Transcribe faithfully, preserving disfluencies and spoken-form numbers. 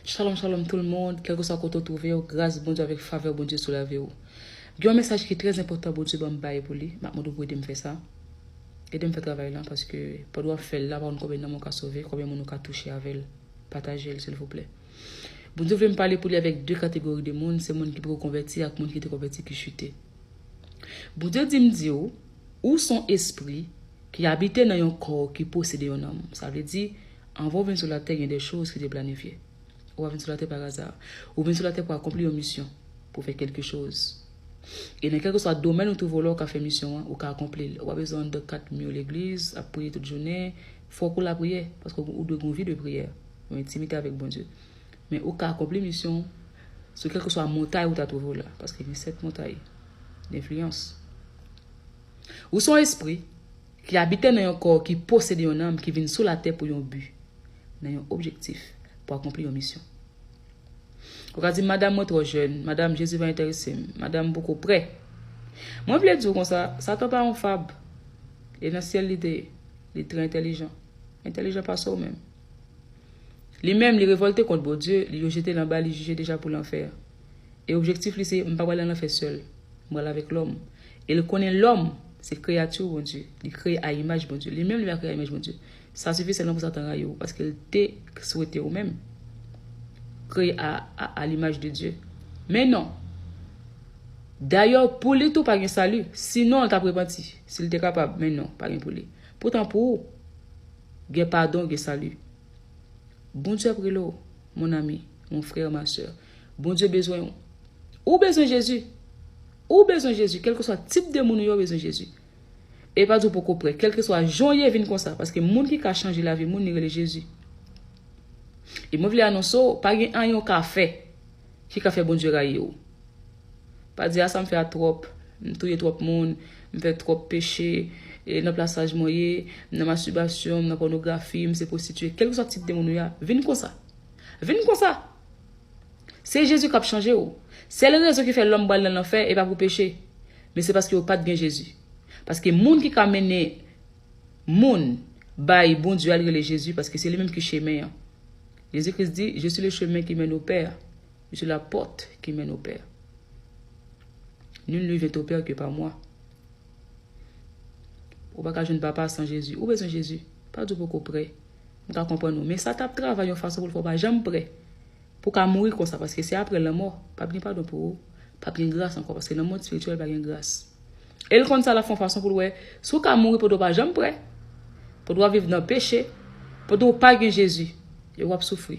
Shalom, shalom tout le monde, kèlkeswa kote w twouve w, gras Bondye avèk favè Bondye sou lavi w. Gen yon mesaj ki trè enpòtan Bondye ban m bay pou li, m ap mande w pou ede m fè sa. Ede m fè travay lan, paske pandan w ap fè l la, pa konn konbyen nanm ou ka sove, konbyen moun ou ka touche avè l. Pataje l, silvouplè. Bondye vle m pale pou li avèk de kategori de moun, se moun ki poko konvèti ak moun ki te konvèti ki chite. Bondye di m di w, ou se yon espri ki abite nan yon kò ki posede yon nanm. Sa vle di, anvan w vin sou latè, gen de choz ki te planifye. Ou pa vin sou latè pa aza. Ou vin sou latè pou akonpli yon misyon, pou fè kèlke choz. E nan kèlkeswa domèn ou twouve w la, ou ka fè misyon an, ou ka akonpli l. Ou pa bezwen anndan kat mi legliz, ap priye tout jounen. Fòk ou lapriyè, paske ou dwe gen yon vi de priyè, yon entimite avèk Bondye. Men ou ka akonpli misyon w sou kèlkeswa montay ou ta twouve w la, paske gen sèt montay denfliyans. Ou se yon espri ki abite nan yon kò ki posede yon nanm ki vin sou latè pou yon bi, nan yon objektif, pou akonpli yon misyon. Ou ka di, "Madanm, mwen twò jèn. Madanm, Jezi pa enterese m. Madanm, m poko prè." Mwen vle di w konsa, Satan pa yon fab. E nan syèl li te ye. Li trè entèlijan. Entèlijan pase w menm. Li menm, li revòlte kont Bondye, li rejete l anba, li jije deja pou lanfè. E objektif li se, "M pa pral nan lanfè sèl. M pral avèk lòm." E l konnen lòm se kreyati Bondye. Li kreye a imaj Bondye. Li menm, li pa kreye a imaj Bondye. Sa sifi sèlman pou Satan rayi w, paske l te swete w menm kreye a, a, a limaj de Dye. Men non. Dayè, pou li tou pa gen sali. Sinon, l t ap repanti. Si l te kapab, men non, pa gen pou li. Poutan, pou ou, gen padon, gen sali. Bondye ap rele w, mon ami, mon frè, ma sè. Bondye bezwen w. Ou bezwen Jezi. Ou bezwen Jezi. Kèlkeswa tip de moun ou ye, ou bezwen Jezi. E pa di w poko prè. Kèlkeswa jan w ye, vin konsa. Paske moun ki ka chanje lavi moun, li rele Jezi. E mwen vle anonse w, pa gen anyen w ka fè ki ka fè Bondye rayi w. Pa di, "A, sa m fè a twòp. M touye twòp moun. M fè twòp peche. E nan plasaj mwen ye, m nan mastibasyon, m nan pònografi, m se pwostitiye." Kèlkeswa tip de moun ou ye a, vin konsa. Vin konsa. Se Jezi k ap chanje w. Sèl rezon ki fè lòm pral nan lanfè, e pa pou peche. Men se paske yo pa t gen Jezi. Paske moun ki ka mennen moun bay Bondye a, l rele Jezi, paske se li menm ki chemen an. Jezi Kris di, "Je suis le chemin qui mène au Père. Je suis la porte qui mène au Père. Nul ne vient au Père que par moi." Ou pa ka jwenn papa san Jezi. Ou bezwen Jezi. Pa di w poko prè. M ka konprann ou. Men sa t ap travay yon fason pou l fè w pa janm prè. Pou w ka mouri konsa, paske se apre lanmò, p ap gen padon pou ou, p ap gen gras ankò, paske nan mond espirityèl pa gen gras. E l konn sa, l ap fè yon fason pou l wè, si w ka mouri pandan w pa janm prè, pandan w ap viv nan peche, pandan w pa gen Jezi, e w ap soufri.